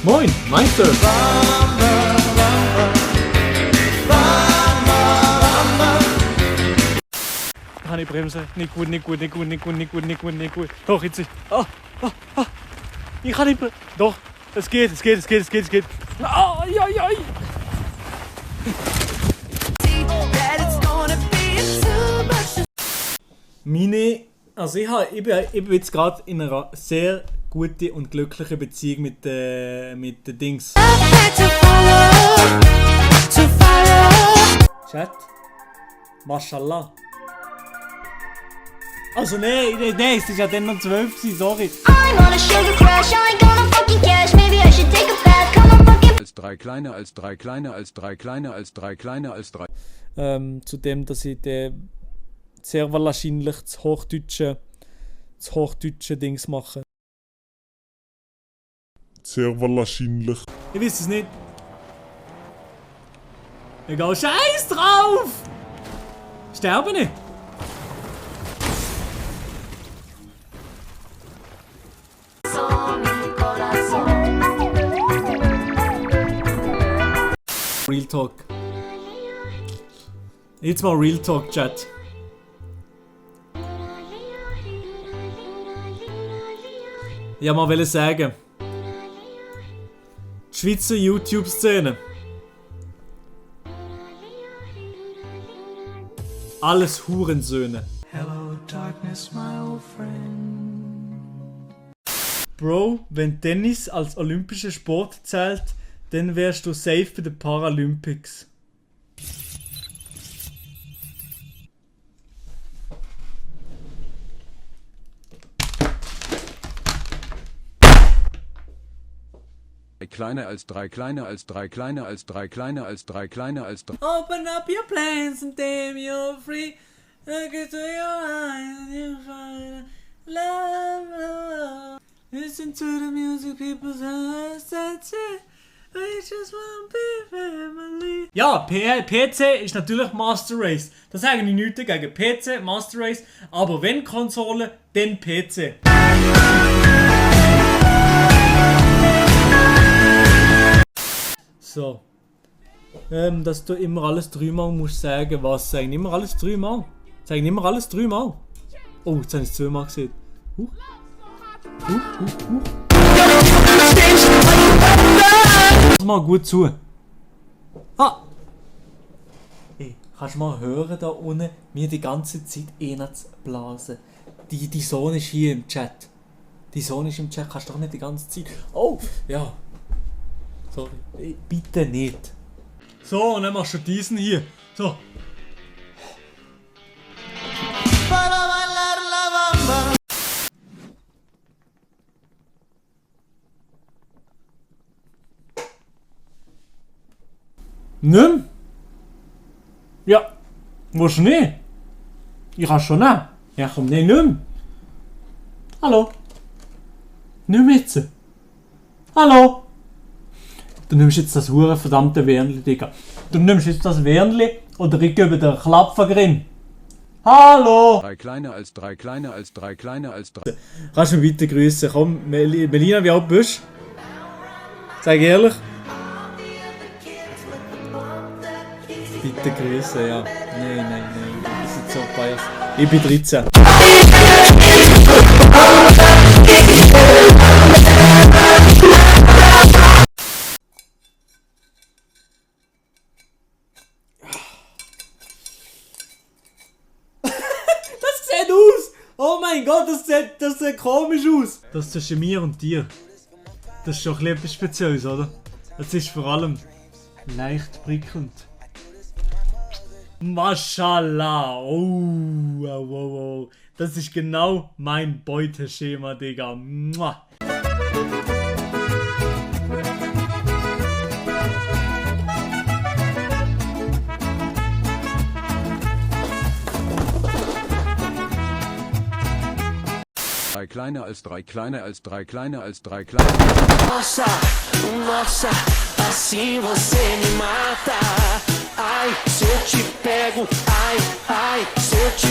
Moin, Meister! Kann ich bremsen? Nicht gut, nicht gut, nicht gut, nicht gut, nicht gut, nicht gut, nicht gut. Doch, jetzt ist... Ich kann nicht... Doch, es geht, es geht, es geht, es geht, es geht. Ai, ai, ai. Also ich bin jetzt gerade in einer sehr guten und glücklichen Beziehung mit den Dings. Chat. Mashallah. Also nein, es ist ja dann noch 12, sorry. Als drei kleiner, als drei kleiner, als drei kleiner, als drei kleiner, als drei. Zudem, dass ich sehr wahrscheinlich das hochdeutsche Dings mache. Sehr wahrscheinlich. Ich weiß es nicht. Egal, scheiß drauf! Sterbe nicht! Real Talk. Jetzt mal Real Talk, Chat. Ja, mal will sagen. Die Schweizer YouTube-Szene. Alles Hurensöhne. Hello, darkness, my old friend. Bro, wenn Tennis als olympischer Sport zählt, dann wärst du safe bei den Paralympics. Kleiner als drei kleiner als drei kleiner als drei kleiner als drei kleiner als drei. Open up your plans and damn you're free. Look into your eyes and you find love. Listen to the music people's eyes, that's it. We just wanna be family. Ja, PC ist natürlich Master Race. Da sagen ich nichts dagegen. PC, Master Race. Aber wenn Konsole, dann PC. So. Dass du immer alles dreimal musst sagen, was sagen. Immer alles dreimal. Sagen immer alles dreimal. Oh, jetzt habe ich es zweimal gesehen. Lass mal gut zu. Ah! Hey, kannst du mal hören da unten, mir die ganze Zeit zu blasen. Die Sohn ist hier im Chat. Die Sohn ist im Chat, kannst du doch nicht die ganze Zeit. Oh! Ja. Sorry. Hey, bitte nicht. So, und dann machst du diesen hier. So. Nimm? Ja. Willst du nicht? Ich kann schon nehmen. Ja komm, nein, nimm. Hallo? Nimm jetzt. Hallo? Du nimmst jetzt das hure verdammte Wernli, Digga. Du nimmst jetzt das Wernli oder ich gebe dir einen Klapfergrin. Hallo! Drei kleiner als drei kleiner als drei kleiner als drei. Kannst du mich weiter grüßen? Komm, Melina, wie alt bist du? Sag ehrlich. Bitte grüßen, ja. Nein. Das ist so biased. Ich bin 13. Das sieht aus! Oh mein Gott, das sieht komisch aus! Das zwischen mir und dir. Das ist schon etwas Spezielles, oder? Es ist vor allem leicht prickelnd. Mashallah! Oh. Das ist genau mein Beuteschema, Digga. Mua. Drei kleiner als drei kleiner als drei kleiner als drei kleiner. Nossa, assim você me mata. Ai, se eu te pego, ai, se eu te